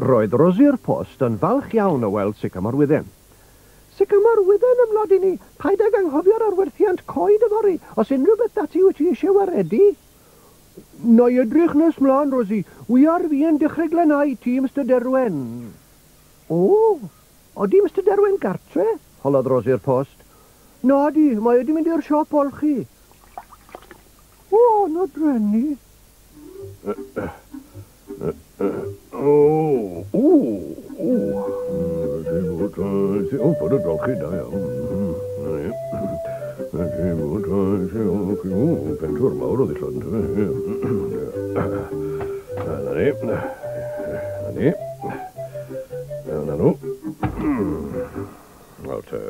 Roedd Rosie'r Post yn falch iawn o weld Sycamore Wydden. Sycamore Wydden ym mlod i ni! Paid ag anghofio'r arwerthiant coed yfory, os unrhyw beth 'da ti wyt ti eisiau waredu. Na i edrych nes mlaen, Rosie. Wi ar fin dechrau glanhau tŷ Mister Derwen. O! Odi Mister Derwen gartre? holodd Rosie'r Post. Nadi, mae e 'di mynd i'r siop olchi. O, na drueni. O, o, o. O, bod y golchi da iawn. O, pentwr mawr o ddillad yn tyfe. Na ni. Na ni. Na nhw. Nawr te.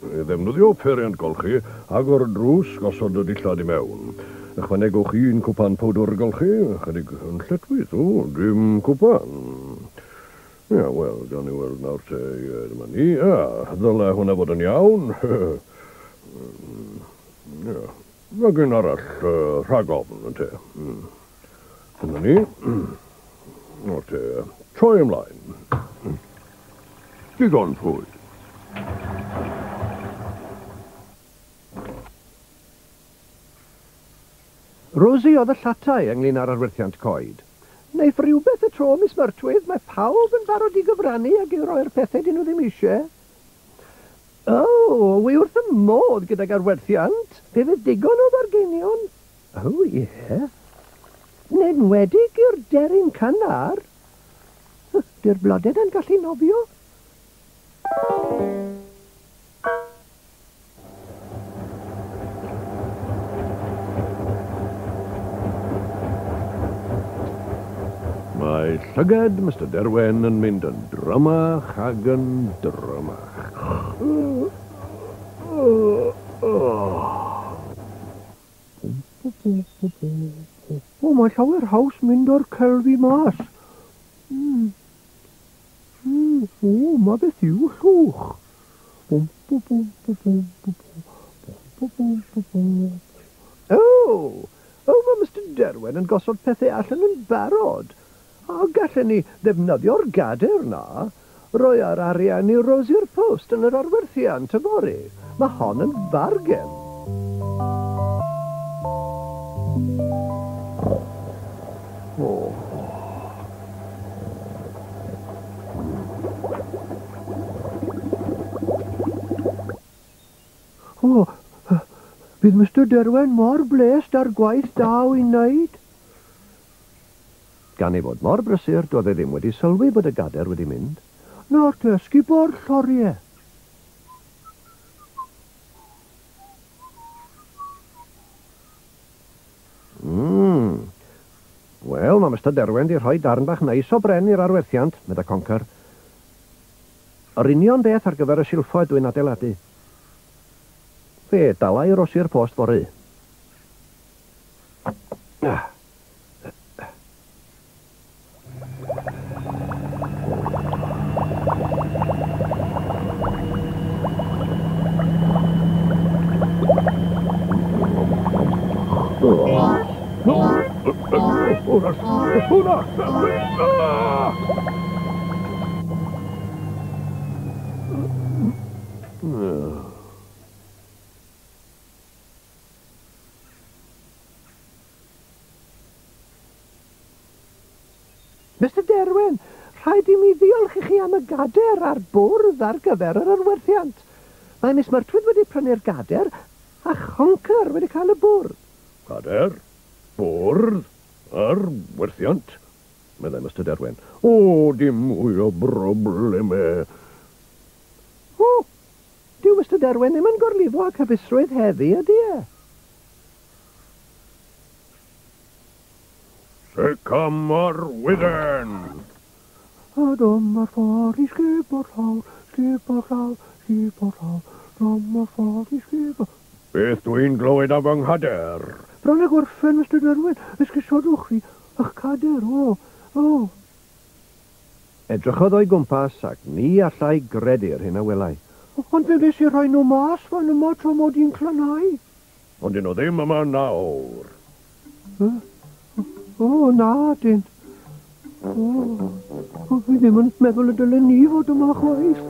I ddefnyddio peiriant golchi, agor y drws, gosod y dillad i mewn. Ychwanegwch un cwpan powdwr golchi, ychydig yn lletchwith, o, dim cwpan. Ia, wel, gawn ni weld nawr te, ie, dyma ni. Ia, ddyle hwnna fod yn iawn. Ia, nag un arall, rhag ofn, ynte. Dyna ni. Nawr te, troi ymlaen. Digon pwy. Rosie oedd y llatai ynglŷn â'r arwerthiant coed. Neiff rhywbeth y tro, Miss Myrtwydd, mae pawb yn barod i gyfrannu ac i roi'r pethau dyn nhw ddim eisiau. O, wi wrth y modd gydag arwerthiant. Fe fydd digon o fargeinion. O, ie. Yn enwedig i'r deryn cynnar. Dy'r blodau na'n gallu nofio. Mae llygad Mister Derwen yn mynd yn drymach ac yn drymach. O, mae llawer haws mynd o'r celfi mas. Mm. Mm. O, mae beth yw llwch. Bum, bum, bum, bum, bum, bum, bum, bum, bum, bum. O! O, mae Mister Derwen yn gosod pethau allan yn barod. A gallen ni ddefnyddio'r gader na, roi yr arian i Rosie'r Post yn yr arwerthiant yfory. Mae hon yn fargen. O. O, bydd Mister Derwen mor blest â'r gwaith da wy'n wneud. Gan ei fod mor brysur, doedd e ddim wedi sylwi bod y gader wedi mynd. Nawr te, sgubo'r lloriau. Mm. Wel, mae Mister Derwen 'di rhoi darn bach neis o bren i'r arwerthiant, medda Conker. Yr union beth ar gyfer y silffoedd dwi'n adeiladu. Fe dala i Rosie'r Post fory. Mister Derwen, rhaid i mi ddiolch i chi am y gader a'r bwrdd ar gyfer yr arwerthiant. Mae Miss Myrtwydd wedi prynu'r gader a Chonker wedi cael y bwrdd. Gader? Bwrdd? Arwerthiant? Meddai Mister Derwen. O, dim mwy o broblemau. O, dyw Mister Derwen ddim yn gorlifo ac hapusrwydd heddi, ydy e? Sycamore Wydden! A dyma'r ffordd i sgubo'r llawr, sgubo'r llawr, sgubo'r llawr. Dyma'r ffordd i sgubo... Beth dwi'n glywed am fy nghader? Bron â gorffen, Mister Derwyn. Esgusodwch fi. Ych cader, o, o. Edrychodd o'i gwmpas ac ni allai gredu'r hyn a welai. Ond fe wnes i rhoi nhw mas fan yma tra mod i'n clanhau. Ond 'dyn nhw ddim yma nawr. O, na, dyn. O, o, fi ddim yn meddwl y dylen ni fod yma chwaith.